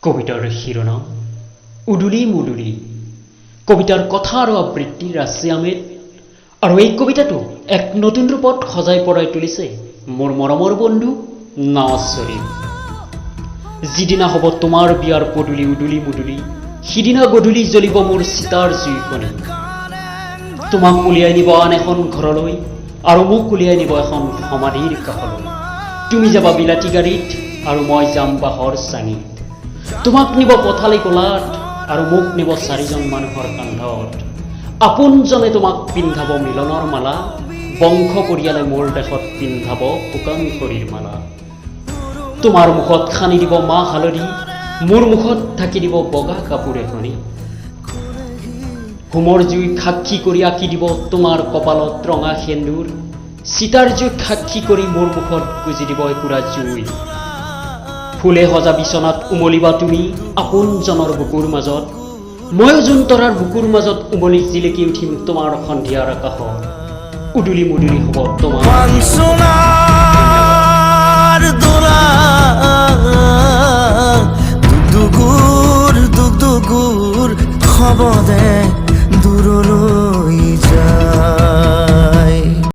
কবিতাৰ শিৰোনাম উদুলি মুদুলি। কবিতাৰ কথা আৰু আবৃত্তি ৰাচি আহমেদ আৰু এই কবিতাটো এক নতুন ৰূপত সজাই পৰাই তুলিছে মোৰ মৰমৰ বন্ধু নৱাজ শ্বৰীফ। যিদিনা হ'ব তোমাৰ বিয়াৰ পদূলি উদুলি মুদুলি, সিদিনা গধূলি জ্বলিব মোৰ চিতাৰ জুইখনি। তোমাক উলিয়াই নিব আন এখন ঘৰলৈ আৰু মোক উলিয়াই নিব এখন সমাধিৰ কাষলৈ। তুমি যাবা বিলাতী গাড়ীত আৰু মই যাম বাঁহৰ চাঙিত। তোমাক নিব পথালি কোলাত আৰু মোক নিব চাৰিজন মানুহৰ কান্ধত। আপোনজনে তোমাক পিন্ধাব মিলনৰ মালা, বংশ পৰিয়ালে মোৰ দেহত পিন্ধাব শুকান খৰিৰ মালা। তোমাৰ মুখত সানি দিব মাহ হালধি, মোৰ মুখত ঢাকি দিব বগা কাপোৰ এখনি। হোমৰ জুইক সাক্ষী কৰি আঁকি দিব তোমাৰ কপালত ৰঙা সেন্দুৰ, চিতাৰ জুইক সাক্ষী কৰি মোৰ মুখত গুজি দিব একুৰা জুই। ফুলে সজা বিচনাত উমলিবা তুমি আপোনজনৰ বুকুৰ মাজত, ময়ো জোন তৰাৰ বুকুৰ মাজত উমলি জিলিকি উঠিম তোমাৰ সন্ধিয়াৰ আকাশত। উদুলি মুদুলি হ'ব তোমাৰ সোনাৰ দোলা, দুগুৰ দুগুৰ খবৰে।